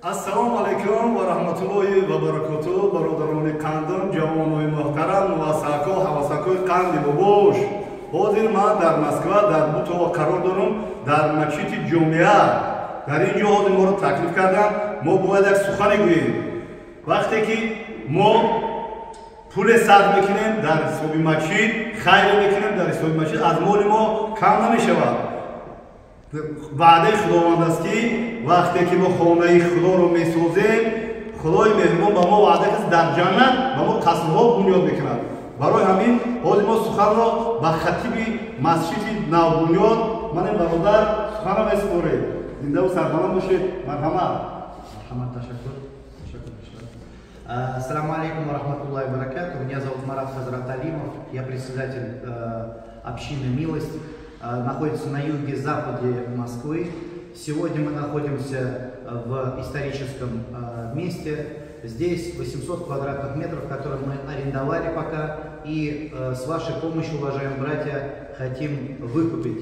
Ассалому алайкум ва раҳматуллоҳи ва баракоту, бародарони қандам, ҷавонони муҳтарам, мувассако, ҳавасакои қанди бобош. Ҳозир ман дар Москва, дар Бутово қарор дорам, дар масҷиди ҷомеа. Дар ин ҷо ҳозир моро таклиф карданд, мо бояд як сухане гӯем. Вақте ки мо пуле сарф мекунем дар ҳисоби масҷид, хайре мекунем дар ҳисоби масҷид, аз моли мо кам намешавад. Ваъдаи Худованд аст, ки вақте ки мо хонаи Худоро месозем, Худои меҳрубон ба мо ваъда кард, дар ҷаннат ба мо қасрҳо бунёд мекунад. Барои ҳамин ҳозир мо суханро ба хатиби масҷиди навбунёд, ман ин бародар, суханро месупорем. Зиндаву сарбаланд бошед, марҳамат. Марҳамат, ташаккур. Ассаламу алейкум ва рахматуллахи ва баракату. Меня зовут Марат Хазрат Алимов, я председатель общины «Милость». Находится на юге-западе Москвы. Сегодня мы находимся в историческом месте. Здесь 800 квадратных метров, которые мы арендовали пока, и с вашей помощью, уважаемые братья, хотим выкупить.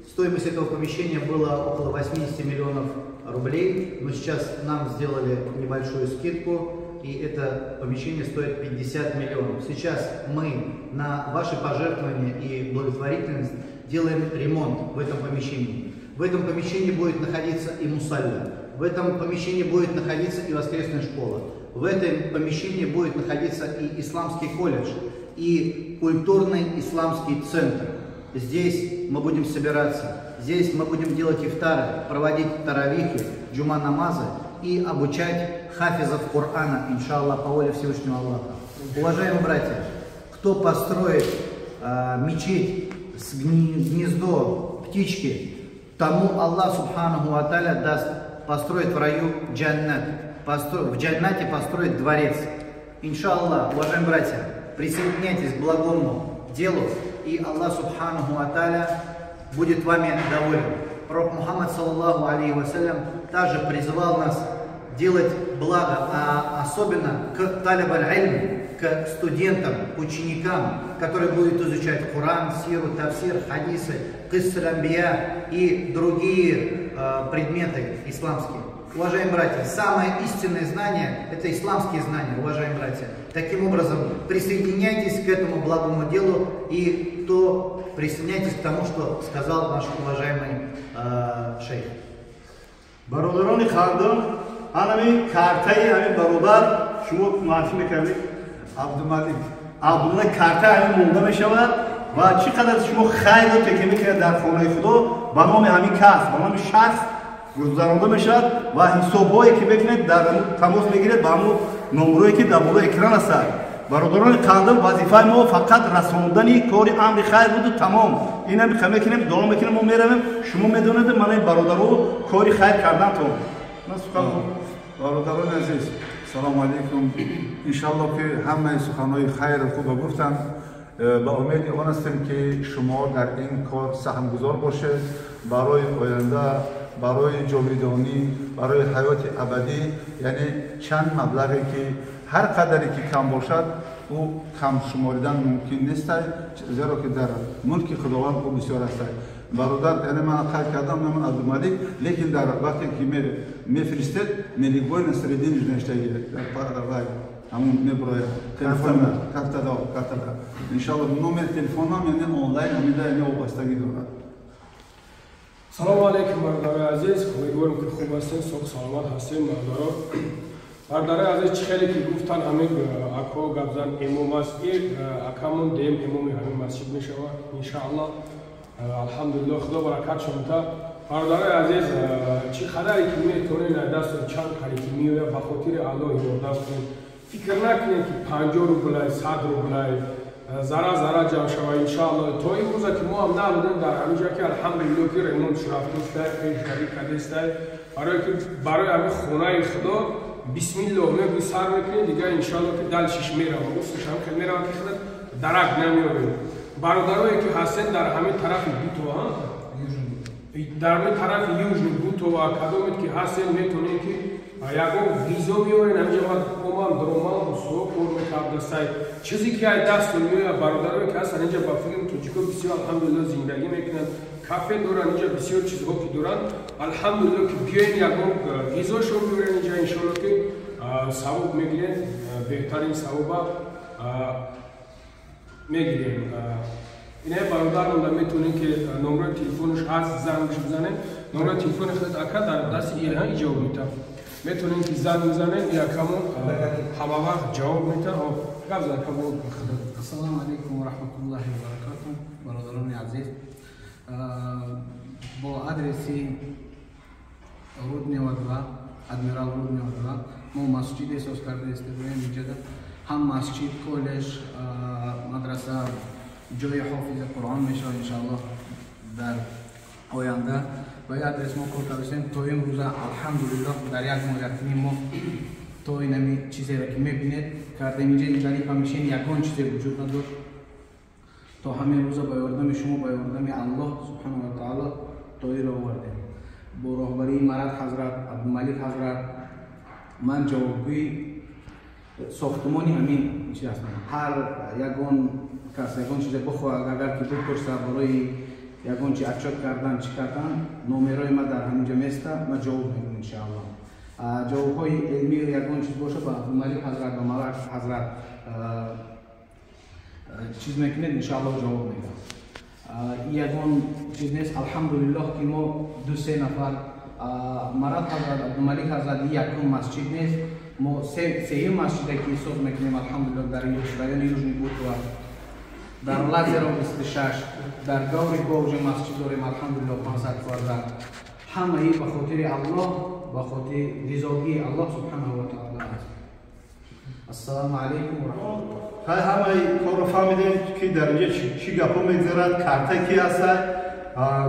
Стоимость этого помещения была около 80 миллионов рублей, но сейчас нам сделали небольшую скидку, и это помещение стоит 50 миллионов. Сейчас мы на ваши пожертвования и благотворительность делаем ремонт в этом помещении. В этом помещении будет находиться и мусалля, в этом помещении будет находиться и воскресная школа, в этом помещении будет находиться и исламский колледж, и культурный исламский центр. Здесь мы будем собираться, здесь мы будем делать ифтары, проводить таравихи, джума-намазы и обучать хафизов Корана, иншаллах, по воле Всевышнего Аллаха. Уважаемые братья, кто построит мечеть с гнездо птички, тому Аллах субханаху ва тааля даст построить в раю джаннат, в джаннате построить дворец. Иншаллах, уважаемые братья, присоединяйтесь к благому делу, и Аллах субханаху ва тааля будет вами доволен. Пророк Мухаммад, саллаллаху алейхи вассалям, также призывал нас делать благо, а особенно к талиб аль-ильм, к студентам, ученикам, которые будут изучать Коран, сиру, тафсир, хадисы, киссу аль-анбия и другие предметы исламские. Уважаемые братья, самое истинное знание – это исламские знания, уважаемые братья. Таким образом, присоединяйтесь к этому благому делу и то присоединяйтесь к тому, что сказал наш уважаемый шейх. Бародарони қандам, анами картаи ҳамин бародар шумо муаррифӣ мекардед. Абдумалик. Абдумалик, картаи ҳамин монда мешавад ва чӣ қадар шумо хайрро теке мекунед дар хонаи Худо, ба номи ҳамин кас, ба номи шахс гузаронда мешавад ва ҳисобҳое ки мекунед, дар тамос мегиред ба ҳамун номерое ки дар болои экран ҳастад. Бародарони қандам, вазифаи мо фақат расондани кори амри хайр буду тамом. Ин ҳам мекунем, дуо мекунем, мо меравем, шумо медонед, мана бародаро кори хайр кардантон. Бародарони азиз, салому алейкум. Иншалло ки ҳамаи суханҳои хайру хуба гуфтанд. Ба умеди он ҳастем, ки шумо дар ин кор саҳмгузор бошед барои оянда, барои ҷовидонӣ, барои ҳаёти абадӣ. Яъне чанд маблағе ки ҳар қадаре ки кам бошад, ӯ кам шуморидан мумкин нест, зеро ки дар мулки Худованд ӯ бисёр аст. Бародар, яъне ман қайд кардам, номи Абдумалик, лекин дар вақте ки мефиристед, Меликбой Насриддин навиштагӣ дар ҳамун меброяд телефон, картада, картада. Иншалло, номери телефонам яъне онлайн ҳамида яъне вобастагӣ дорад. Салому алейкум, бародарои азиз, умедворам, ки хуб ҳастем, соҳ саломат ҳастем. Бародаро, бародарои азиз, чӣ хеле ки гуфтан, ҳамин ако гапзан имом аст, и акамон дем имоми ҳамин масҷид мешавад, иншааллоҳ. Алҳамдулиллоҳ, Худо баракат шумота. Бародарои азиз, чӣ қадаре ки метавонед, аз дастон чанд қаре ки меояд, ба хотири Аллоҳ ёрдам кунед. Фикр накунед, ки 50 рублай, 100 рублай, зара зара ҷамъ шава, иншааллоҳ. То имрӯза ки мо ҳам набудем дар ҳамин ҷо, ки алҳамдулиллоҳ, ки ремонт рафтустай, пешравӣ кардестай. Барое ки барои ҳамин хонаи Худо бисмиллоҳ мегӯи, сар мекунед, дигар иншааллоҳ ки дальше ш мерава, гуфташам хел мерава, ки худат дарак намеёбед. Бародарое ки ҳастен дар ҳамин тарафи Бутова, дар ҳамин тарафи Южный Бутова, кадомед ки ҳастен, метавонед ки ягон ғизо биёрен. Ҳаминҷа ман омам, дромам, усо кор мекардастай, чизе ки ай дастон меояд. Бародарое ки ҳастан инҷа, ба фикри тоҷико бисёр, алҳамдулилло, зиндагӣ мекунанд. кафе доранд, инҷа бисёр чизҳо ки доранд. Алҳамдулилло ки биёен ягон ғизошон биёрен инҷа, иншоалло ки савоб мегирен, беҳтарин савоба мегирем. Инаи бародаронда метавонем ки номрои телефонаш ҳаст, зангш бизанем. Номрои телефони худ ака дар дасти иҳа ҷавоб метавад. Метавонем ки занг бизанем, якамон ҳама вақт ҷавоб метавад. Гап зан ака. Ассалому алайкум ва раҳматуллоҳи ва баракатуҳ. Бародарони азиз, бо адреси Руднева 2, Адмирал Руднева 2 мо масҷид эҳсос карда истебоем. Инҷода ҳам масҷид, коллеҷ, мадраса, ҷои ҳофизи Қуръон мешавад иншааллоҳ дар оянда. Ба ин адрес мо кор кардастем то имрӯза, алҳамдулиллоҳ, дар як моҳ, як ним моҳ то инами чизеро ки мебинед кардем. Инҷа дар ин помещение ягон чизе вуҷуд надошт. То ҳамин рӯза ба ёрдами шумо, ба ёрдами Аллоҳ субҳанаҳу ва таъоло то инро овардем. Бо роҳбарии Марат ҳазрат, Абдумалик ҳазрат, ман ҷавобгӯи сохтумони ҳамин чиз ҳастам. Ҳар ягон кас ягон чизе бихоҳад, агар ки бипурса барои ягон чи отчёт кардан, чӣ кардан, номерои ман дар ҳаминҷо места, ман ҷавоб мегӯям иншааллоҳ. Ҷавобҳои илмӣ ягон чиз боша, ба Абдумалик ҳазрат, ба Марат ҳазрат чиз мекунед, иншааллоҳ ҷавоб мегӯям. Ягон чиз нест, алҳамдулиллоҳ ки мо ду-се нафар, Марат ҳазрат, Абдумалик ҳазрат, якум масҷид нест, мо сеюм масҷиде ки соз мекунем алҳамдулиллоҳ дар райони Южный Бутово, дар Лазеров 26, дар Гаври Говжа масҷид дорем алҳамдулиллоҳ 500 квадрат. Ҳамаи ба хотири Аллоҳ, ба хотири ризогии Аллоҳ субҳанаҳу ва таъоло аст. Ассалому алайкум ва раҳматуллоҳ. Хай, ҳамаи корро фаҳмидем ки дар инҷа чӣ гапҳо мегзарад, карта ки ҳастанд,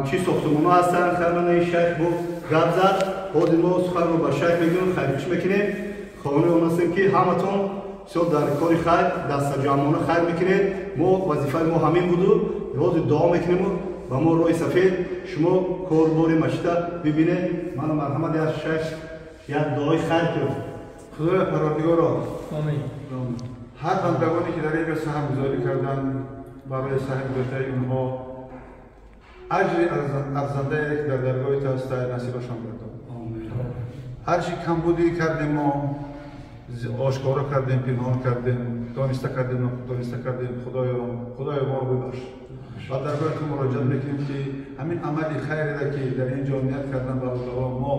чӣ сохтумонҳо ҳастанд. Хай, мана шайх бо гап зад. Ҳозир мо суханро ба шайх мегӯем, хайрхуш мекунем. Хоҳони он ҳастем ки ҳаматон бисёр дар кори хайр дастаҷамъона хайр мекунед. Мо вазифаи мо ҳамин буду ҳозир дуо мекунему ба мо роҳи сафед шумо корбори масҷида бибинед. Мана марҳамат, як шайх як дуои хайр кунед. Худоя Парвардигоро, ҳар бандагоне ки дар инҷо саҳмгузорӣ карданд, барои саҳм гузоштаи онҳо аҷри арзандае ки дар даргоҳи ту ҳаст насибашон гардон. Ҳар чи камбудӣ кардем мо, ошкоро кардем, пинҳон кардем, дониста кардем, дониста кардем, Худоё, Худоё моро бибахш. Ва даргоҳи ту муроҷиат мекунем ки ҳамин амали хайреро ки дар ин ҷо ният кардан бародарон мо,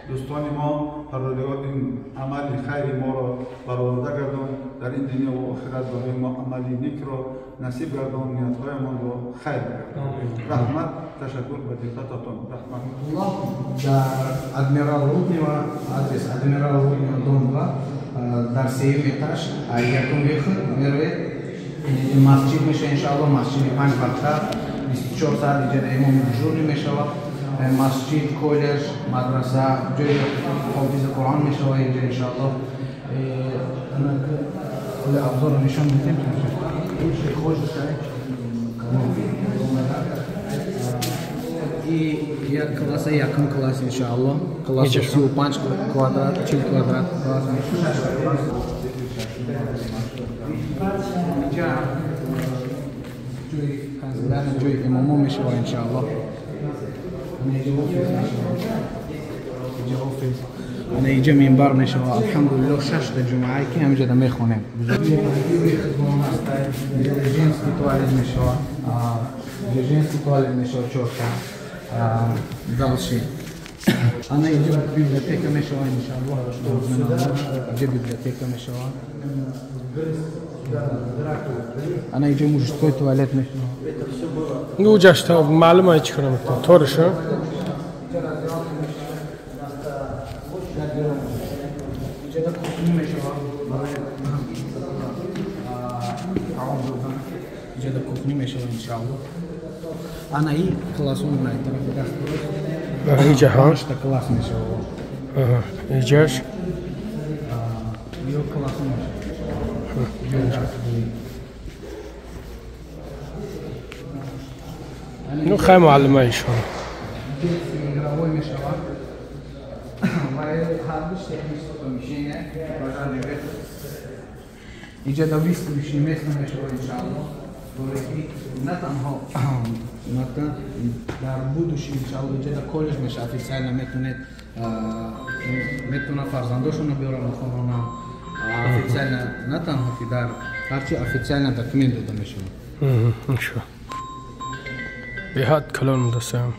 дӯстони мо, Парвардигор ин амали хайри моро бароварда гардон, дар ин дунё ва охират барои мо амали некро насиб гардон, ниятҳоямонро хайр гардон. Раҳмат, ташаккур ба диққататон. Раҳмат. Дар Адмирал Руднева, адрес Адмирал Руднева, дом 2, дар сеюм этаж, якум выход меравед, масҷид меша иншааллоҳ, масҷиди 5 вақта, 24 соат иҷода имом дежурный мешавад. Масҷид, коллеҷ, мадраса, ҷои ҳофизи Қуръон мешавад инҷа иншааллоҳ. Абзорро нишон медиҳем. И як класса, якум класс иншааллоҳ, класс 35 квадрат, 40 квадрат класс мешавад. Инҷа ҷои канцелярия, ҷои имомо мешавад иншааллоҳ. Инҷа офис мешавад, инҷа офис, ана инҷа минбар мешавад. Алҳамдулиллоҳ, шашта ҷумъае ки ҳаминҷода мехонем. Женский туалет мешавад, женский туалет мешавад чорта. Дальше ана инҷа библиотека мешавад иншааллоҳ, инҷа библиотека мешавад. Ана инҷа мужской туалет мешавад. Уҷашта маълум ай чӣ кора мекунад, торша. Инҷа кухня мешавад барои таом додан, инҷа кухня мешавад иншааллоҳ. Ана и классон на тарафи даст инҷа ҳа шта класс мешавад. Инҷаш ё классон мешавад. Ну хай муаллима ишон. Игровой мешавад. Ва ҳардуш техническое помещение, пожарный выход. Инҷа да выставочное место мешавад иншааллоҳ. Барои на танҳо мактаб, дар будущем, иншалло, иҷода коллеҷ меша, официально метонед, метавонад фарзандошонро биёранд, хононанд официально, на танҳо ки дар ҳарчи официально документ дода мешавад. Беҳад калон мадасаам.